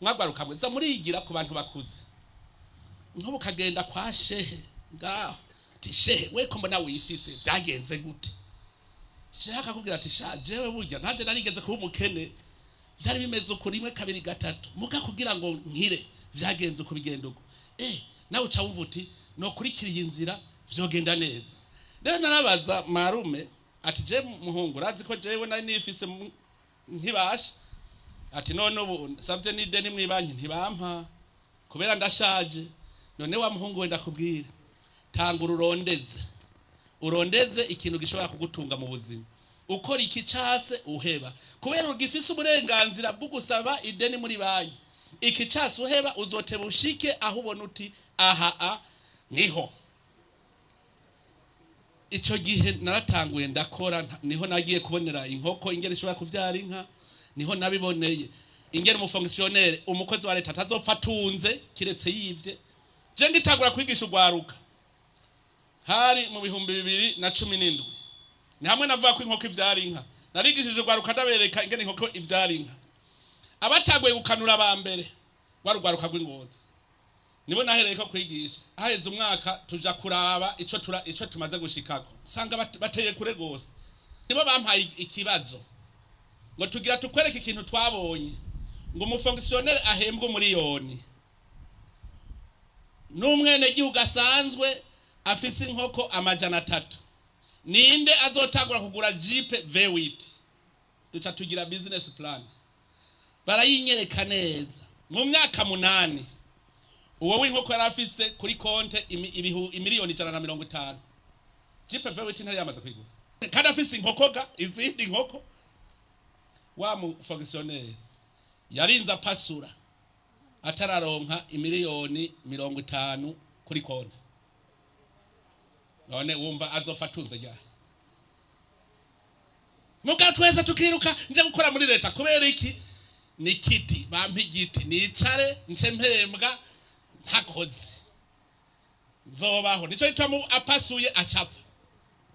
Mwagwaruka mwe, za murigira ku bantu bakuze. Nk'ubu ukagenda kwa shehe ngaho, ati: "Shehe we, ko mbona wifise, vyagenze gute?" Shehe akakubwira ati: "Sha, jewe burya nanje narigeze kuba umukene, vyari bimeze uku, rimwe, kabiri, gatatu, muga kugira ngo nkire vyagenze uko, bigenda uko." Nawe uca wumva uti: "Nokurikira iyi nzira, vyogenda neza." Rero narabaza marume ati: "Je muhungu, urazi ko jewe nari nifise nkibasha." Ati: "None ubu savye n'ideni mw'ibanki ntibampa kubera ndashaje." "None wa muhungu we, ndakubwira, tanga ururondeze, urondeze ikintu gishobora kugutunga mu buzima, ukora iki case uheba, kubera ugifise uburenganzira bwo gusaba ideni muri banki. Iki case uheba, uzoteba ushike aho ubona uti aha a niho." Ico gihe naratanguye ndakora, niho nagiye kubonera inkoko ingene ishobora kuvyara inka, niho nabiboneye ingene umufonctionnaire, umukozi wa leta, atazopfa atunze kiretse yivye. Je ngitangura kwigisha urwaruka hari mu 2017, ni hamwe navuga ko inkoko ivyara inka. Narigishije urwaruka, ndabereka ingene inkoko ivyara inka. Abatanguye gukanura ba mbere wari urwaruka rw'Ingozi, nibo nahereye ko kwigisha. Haheze umwaka tuja kuraba ico tura ico tumaze gushikako, sanga bateye kure gose. Nibo bampaye ikibazo ngo: "Tugira tukwereke ikintu twabonye, ngo umufonctionnaire ahembwe 1 miliyoni n'umwenegihugu asanzwe afise inkoko 300, ninde azotangura kugura Jeep V8?" Duca tugira business plan, barayinyereka neza. Mu myaka 8 uwo w'inkoko yari afise kuri konte imiliyoni 150. Jeep V8 ntari yamaze kuyigura kandi afise inkoko ga izindi nkoko. Wa mu fonctionnaire yarinze apasura atararonka imiliyoni 50 kuri konti. None wumva azopfa atunze ryari? Muga twese tukiruka nje gukora muri leta. Kubera iki? Ni kiti bampa igiti nicare nce mpembwa ntakoze, nzobaho. Nico gituma apasuye acapfa.